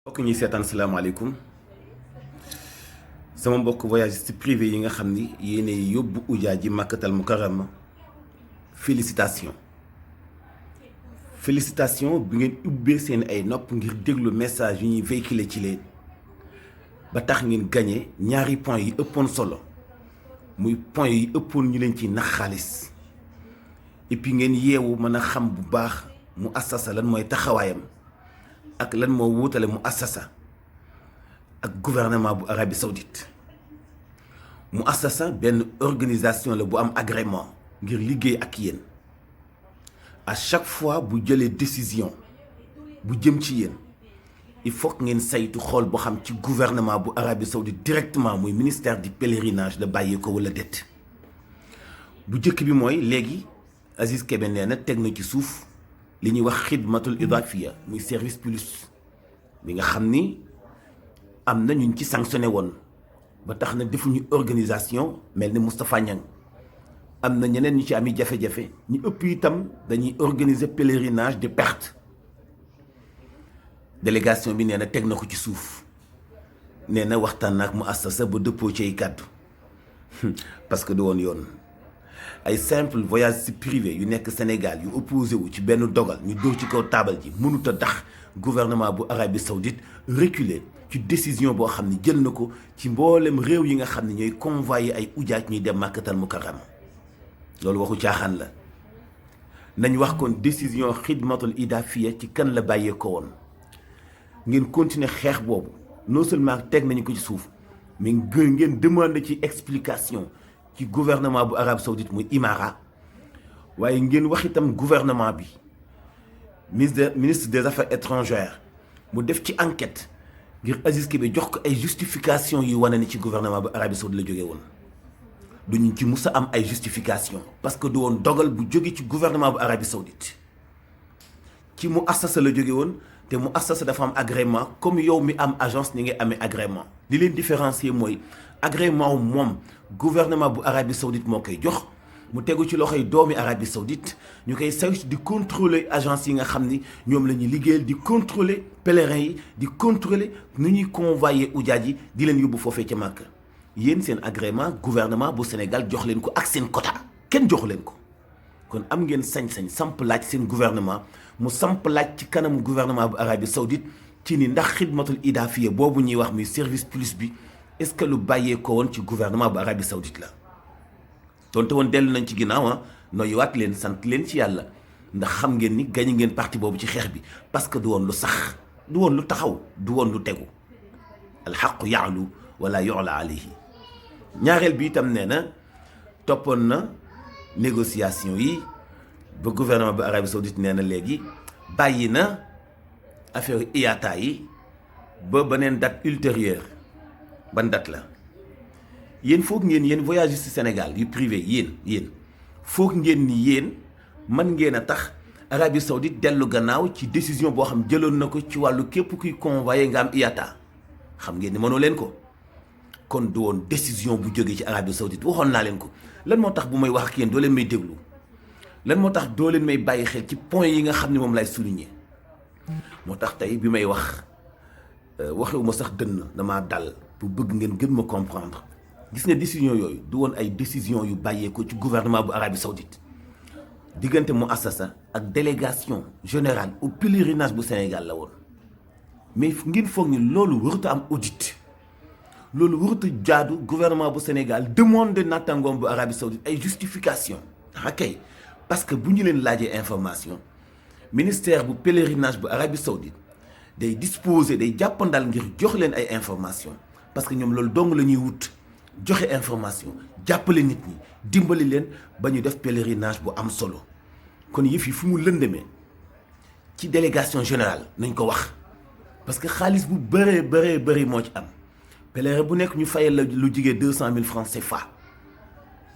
mbokk ñuy seetaan salaamaaleykum sama mbokk voyagiste privé yi nga xam ni yéene yóbbu ujaa ji màkkatal mukarrama félicitation bi ngeen ubbee seen ay nopp ngir déglu message yu ñuy véhiculer ci leen ba tax ngeen gagné ñaari point yi ëppoon solo muy point yi ëppoon ñu leen ci nax xaalis et puis ngeen yeewu mën a xam bu baax mu assasa lan mooy taxawaayam ak lan moo wuutale mu assasa ak gouvernement bu Arabie Saoudite mu assasa benn organisation la bu am agrément ngir liggéey ak yéen à chaque fois bu jëlee décision bu jëm ci yéen il faut que ngeen saytu xool boo xam ci gouvernement bu Arabie Saoudite directement muy ministère du pèlerinage la bàyyee ko wala déet bu njëkk bi mooy léegi Aziz Kébé nee na teg na ci suuf li ñuy wax xidmatul idaafiya muy service plus bi nga xam ni am na ñun ci sanctionné woon ba tax na defuñu organisation mel ni Moustapha Niang am na ñeneen ñu ci ami jafe-jafe ñu ëpp itam dañuy organiser pèlerinage de perte délégation bi nee na teg na ko ci suuf nee na waxtaan naag mu assasa ba dëppoo ci ay kàddu parce que du woon yoon ay simple voyage privé yu nekk Sénégal yu opposé wu ci benn dogal ñu dóor ci kaw taabal ji mënut a tax gouvernement bu Arabie Saoudite reculer ci décision boo xam ne jël na ko ci mboolem réew yi nga xam ne ñooy convoyer ay ujaaj ñuy dem màkkatal mukarrama loolu waxu caaxaan la nañ wax kon décision xidmatul idaafiya ci kan la bàyyee ko woon ngeen continuer xeex boobu non seulement teg nañu ko ci suuf mais ngeen demande ci explication ci gouvernement bu Arabie Saoudite muy Imara waaye ngeen wax itam gouvernement bi ministre des affaires étrangères mu def ci enquête ngir Aziz Kébé jox ko ay justification yu wane ni ci gouvernement bu Arabie Saoudite la jógee woon duñu ci mus a am ay justification parce que du woon dogal bu jóge ci gouvernement bu Arabie Saoudite ci mu assasa la jóge woon te mu assasa dafa am agrément comme yow mi am agence ni ngay amee agrément li leen différencier mooy agrément moom gouvernement bu Arabie Saoudite moo koy jox mu tegu ci loxoy doomi Arabie Saoudite ñu koy saytu di contrôler agence yi nga xam ni ñoom la ñuy liggéeyal di contrôler pèlerins yi di contrôler nu ñuy convoyer ujaaj yi di leen yóbbu foofee ca Màkka yéen seen agrément gouvernement bu Sénégal jox leen ko ak seen quota kenn joxu leen ko kon am ngeen sañ-sañ samp laaj seen gouvernement mu samp laaj ci kanamu gouvernement bu Arabie Saoudite ci ni ndax xidmatul idaafiya boobu ñuy wax muy service plus bi est-ce que lu bàyyee ko woon ci gouvernement bu Arabie Saoudite la tonte woon dellu nañ ci ginnaaw noyyiwaat leen sant leen ci yàlla ndax xam ngeen ni gañu ngeen parti boobu ci xeex bi parce que du woon lu sax du woon lu taxaw du woon lu tegu alxaqu yaalu wala yu'la alayhi ñaareel bi itam nee na toppoon na négociation yi ba gouvernement bu Arabie Saoudite nee na léegi bàyyi na affaire IATA yi ba beneen date ultérieure ban date la yéen foog ngeen yéen voyagiste Sénégal yu privé yéen foog ngeen ni yéen mën ngeen a tax Arabie Saoudite dellu gannaaw ci décision boo xam jëloon na ko ci wàllu képp kuy convoyé nga am IATA xam ngeen ni mënoo leen ko kon du woon décision bu jógee ci Arabie Saoudite waxoon naa leen ko lan moo tax bu may wax ak yéen doo leen may déglu lan moo tax doo leen may bàyyi xel ci point yi nga xam ne moom lay souligner moo tax tey bi may wax waxewu ma sax dënn damaa dal bu bëgg ngeen gën ma comprendre gis nga décision yooyu du woon ay décision yu bàyyeekoo ci gouvernement bu Arabie Saoudite diggante mu assasa ak délégation générale au pèlerinage bu Sénégal la woon mais ngeen foog ni loolu warut a am audit loolu warut a jaadu gouvernement bu Sénégal demande nattangoom bu Arabie Saoudite ay justification ok parce que bu ñu leen laajee information ministère bu pèlerinage bu Arabie Saoudite day disposer day jàppandal ngir jox leen ay information parce que ñoom loolu dong la ñuy wut joxe information jàppale nit ñi dimbali leen ba ñu def pèlerinage bu am solo kon yëf yi fu mu lëndëmee ci délégation générale nañ ko wax parce que xaalis bu bëree moo ci am pèlerin bu nekk ñu fayal la lu jigee 200 000 francs CFA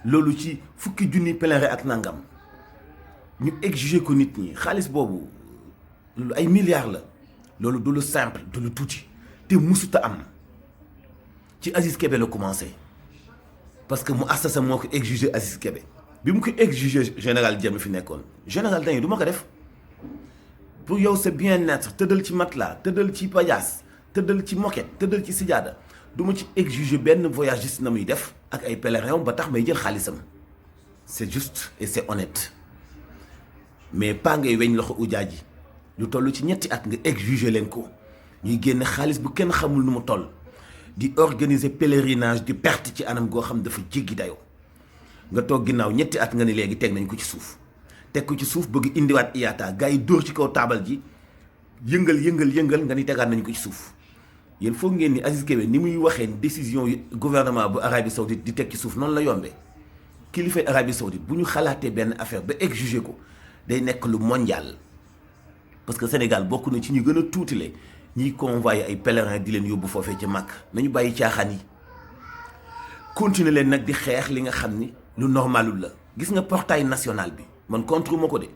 loolu ci fukki junni pèlerin ak nangam ñu exiger ko nit ñi xaalis boobu loolu ay milliards la loolu du lu simple du lu tuuti te musuta am ci Aziz Kébé la commencé parce que mu assasa moo ko exiger Aziz Kébé bi mu ko exiger général Dième fi nekkoon général dañu du ma ko def pour yow sa bien-être tëddal ci matelas tëddal ci pajaas tëddal ci moquette tëddal ci sijaada du ma ci exiger benn voyagiste na muy def ak ay pèlerin ba tax may jël xaalisam c'est juste et c'est honnête mais pas ngay weñ loxo ujaa ji lu toll ci ñetti at nga exiger leen ko ñuy génne xaalis bu kenn xamul nu mu toll di organiser pèlerinage di perte ci anam goo xam dafa jéggi dayoo nga toog ginnaaw ñetti at nga ni léegi teg nañ ko ci suuf teg ko ci suuf bëgg indiwaat IATA gars yi dóor ci kaw taabal ji yëngal nga ni tegaat nañ ko ci suuf yéen foog ngeen ni Aziz Kébé ni muy waxee décision yu gouvernement bu Arabie Saoudite di teg ci suuf noonu la yombee kilifay Arabie Saoudite bu ñu xalaatee benn affaire ba exiger ko day nekk lu mondial parce que Sénégal bokk na ci ñu gën a tuutile ñiy convoyer ay pèlerins di leen yóbbu foofee ci Makka nañu bàyyi caaxaan yi continuer leen nag di xeex li nga xam ni lu normalul la gis nga portail national bi man contre ma ko de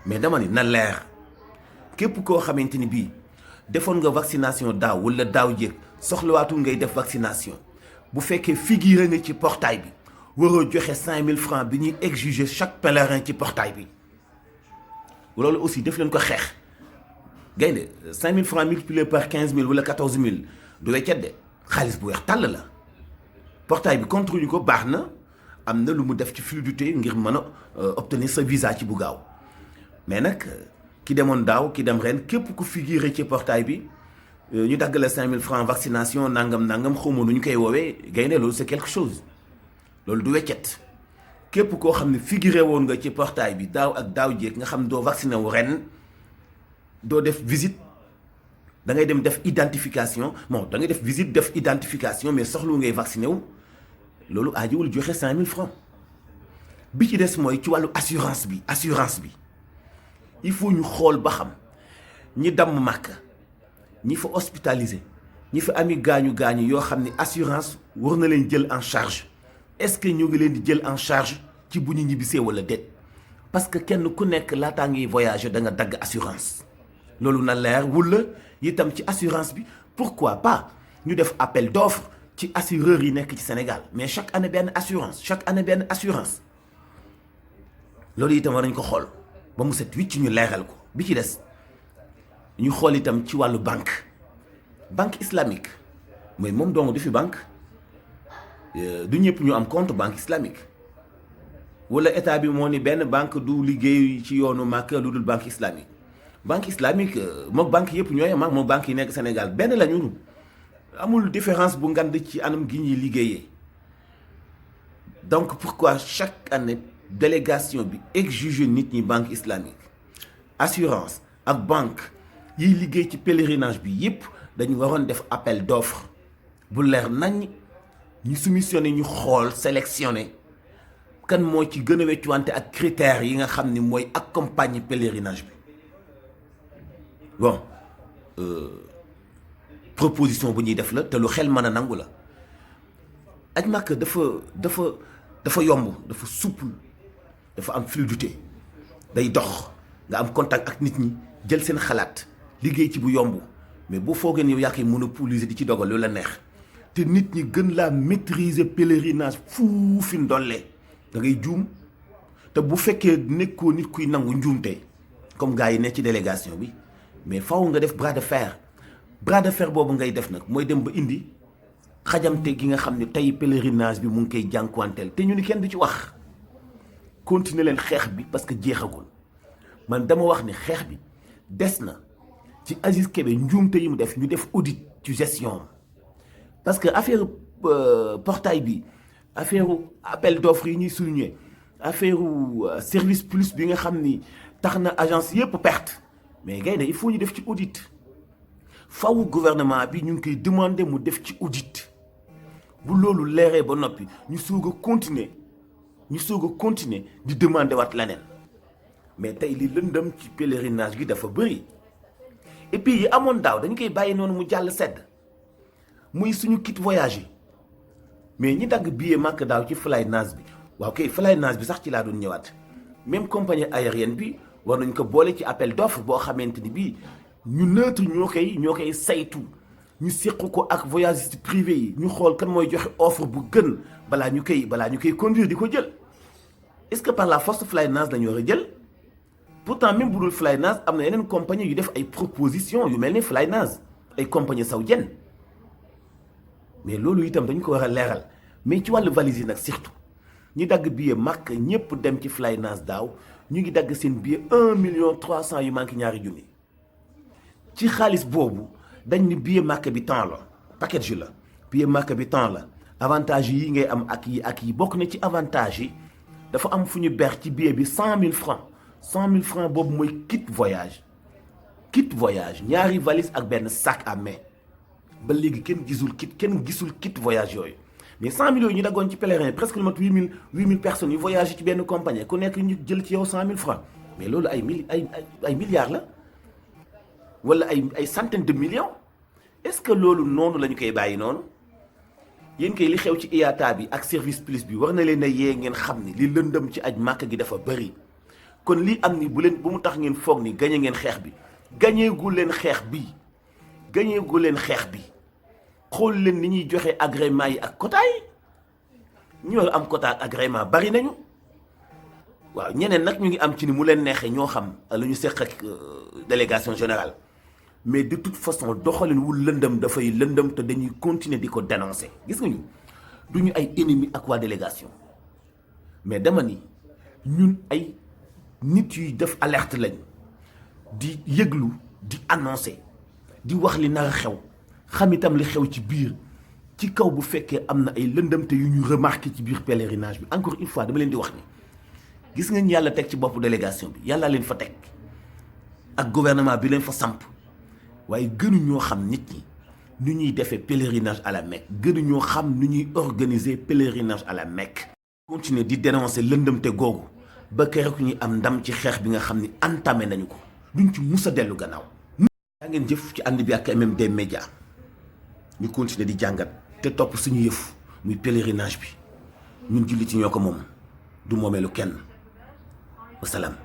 mais dama ni na leer képp koo xamante ni bii defoon nga vaccination daaw wala daaw jéeg soxlawaatul ngay def vaccination bu fekkee figuré nga ci portail bi waroo joxe 5000 francs bi ñuy exiger chaque pèlerin ci portail bi loolu aussi def leen ko xeex gaynde 5000 francs multiplié par 15000 wala 14000 du weccet de xaalis bu weex tàll la portail bi contre ñu ko baax na am na lu mu def ci fluidité ngir mën a obtenir sa visa ci bu gaaw mais nag ki demoon daaw ki dem ren képp ku figuré ci portail bi ñu dagg la 5000 francs vaccination nangam xawma nu ñu koy woowee gaynde loolu c'est quelque chose loolu du weccet képp koo xam ne figuré woon nga ci portail bi daaw ak daaw jéeg nga xam doo vacciné wu ren doo def visite da ngay dem def identification bon da ngay def visite def identification mais soxlu ngay vacciné wu loolu aajowul joxe 5000 francs bi ci des mooy ci wàllu assurance bi il faut ñu xool ba xam ñi damm màkk ñi fa hospitalisé ñi fa ami gaañu yoo xam ne assurance war na leen jël en charge est-ce que ñu ngi leen di jël en charge ci bu ñu ñibbisee wala déet parce que kenn ku nekk laataa ngiy voyager da nga dagg assurance loolu na leer wula itam ci assurance bi pourquoi pas ñu def appel d'offre ci assureurs yi nekk ci Sénégal mais chaque année benn assurance loolu itam war nañ ko xool ba mu set wicc ñu leeral ko bi ci des ñu xool itam ci wàllu banque islamique mooy moom dong du fi banque du ñëpp ñu am compte banque islamique wala état bi moo ni benn banque du liggéey ci yoonu Màkka lu dul banque islamique mook banque yëpp ñooy am mook banque yi nekk Sénégal benn la ñu amul différence bu ngand ci anam gi ñuy liggéeyee donc pourquoi chaque année délégation bi exiger nit ñi banque islamique assurance ak banque yiy liggéey ci pèlerinage bi yëpp dañu waroon def appel d'offre bu leer nañ ñu soumissionné ñu xool sélectionné kan moo ci gën a weccuwante ak critères yi nga xam ni mooy accompagner pèlerinage bi bon proposition bu ñuy def la te lu xel mën a nangu la aj Makka dafa yomb dafa souple dafa am fluidité day dox nga am contact ak nit ñi jël seen xalaat liggéey ci bu yomb mais boo foogee ni yow yaa koy monopoliser di ci dogal loolu la neex te nit ñi gën laa maîtriser pèlerinage fuufi ndollee da ngay juum te bu fekkee nekkoo nit kuy nangu njuumte comme gars yi ne ci délégation bi mais faaw nga def bras de fer boobu ngay def nag mooy dem ba indi xajamte gi nga xam ne tey pèlerinage bi mu ngi koy jànkuwanteel te ñu ni kenn du ci wax continuer leen xeex bi parce que jeexagul man dama wax ni xeex bi des na ci Aziz Kébé njuumte yi mu def ñu def audit ci gestion parce que affaire portail bi affaire appel d'offre yi ñuy souligner affaire service plus bi nga xam ni tax na agence yëpp perte mais gars il faut ñu def ci audit faw gouvernement bi ñu ngi koy demander mu def ci audit bu loolu leeree ba noppi ñu soog a continuer di demander waat leneen mais tey li lëndëm ci pèlerinage gi dafa bëri et puis yi amoon daaw dañu koy bàyyi noonu mu jàll sedd muy suñu kit voyage yi mais ñi dagg billet Makka daaw ci Flynas bi waaw kay Flynas bi sax ci laa doon ñëwaat même compagnie aérienne bi war nañ ko boole ci appel d'offre boo xamante ni bii ñu neutre ñoo koy saytu ñu seq ko ak voyagiste privé yi ñu xool kan mooy joxe offre bu gën balaa ñu koy conduire di ko jël est-ce que par la force Flynas lañu war a jël pourtant même bu dul Flynas am na yeneen compagnie yu def ay propositions yu mel ni Flynas ay compagnie saoudienne mais loolu itam dañ ko war a leeral mais ci wàllu valise yi nag surtout ñi dagg billet màkk ñëpp dem ci Flynas daaw ñu ngi dagg seen billet 1,3 million yu manqué ñaari junni ci xaalis boobu dañ ni billet màkk bi temps la package la billet màkk bi temps la avantage yi ngay am ak yi bokk na ci avantage yi dafa am fu ñu ber ci billet bi 100 000 francs 100 000 francs boobu mooy kit voyage ñaari valise ak benn sac à main ba léegi kenn gisul kit voyage yooyu mais 100 millions yi ñu daggoon ci pèlerin presque lu mat 8000 personnes yu voyagé ci benn compagnie ku nekk ñu jël ci yow 100 000 francs mais loolu ay milliards la wala ay centaines de millions est-ce que loolu noonu la ñu koy bàyyi noonu yéen kay li xew ci IATA bi ak service plus bi war na leen a yee ngeen xam ni li lëndëm ci aj màkk gi dafa bëri kon lii am ni bu mu tax ngeen foog ni gañe ngeen xeex bi gañeegu leen xeex bi xool leen ni ñuy joxe agrément yi ak quota yi ñu war am quota ak agrément bari nañu waaw ñeneen nag ñu ngi am ci ni mu leen neexee ñoo xam lu ñu seq ak délégation générale mais de toute façon doxalin wu lëndëm dafay lëndëm te dañuy continuer di ko dénoncer gis nga ñu du ñu ay ennemis ak waa délégation mais dama ni ñun ay nit yuy def alerte lañ di yëglu di annoncer di wax li nar a xew xam itam li xew ci biir ci kaw bu fekkee am na ay lëndëmte yu ñu remarqué ci biir pèlerinage bi encore une fois dama leen di wax ni gis nga ñu yàlla teg ci boppu délégation bi yàlla leen fa teg ak gouvernement bi leen fa samp waaye gënuñoo xam nit ñi nu ñuy defee pèlerinage à la Mecque gënuñoo xam nu ñuy organiser pèlerinage à la Mecque. continuer di dénoncer lëndëmte googu ba keroog ñuy am ndam ci xeex bi nga xam ni entamé nañu ko duñ ci mus a dellu gannaaw. yaa ngeen jëf ci ànd bi ak MMD Média ñu continuer di jàngat te topp suñu yëf muy pèlerinage bi ñun jullit ci ñoo ko moom du moomeelu kenn wasalaam.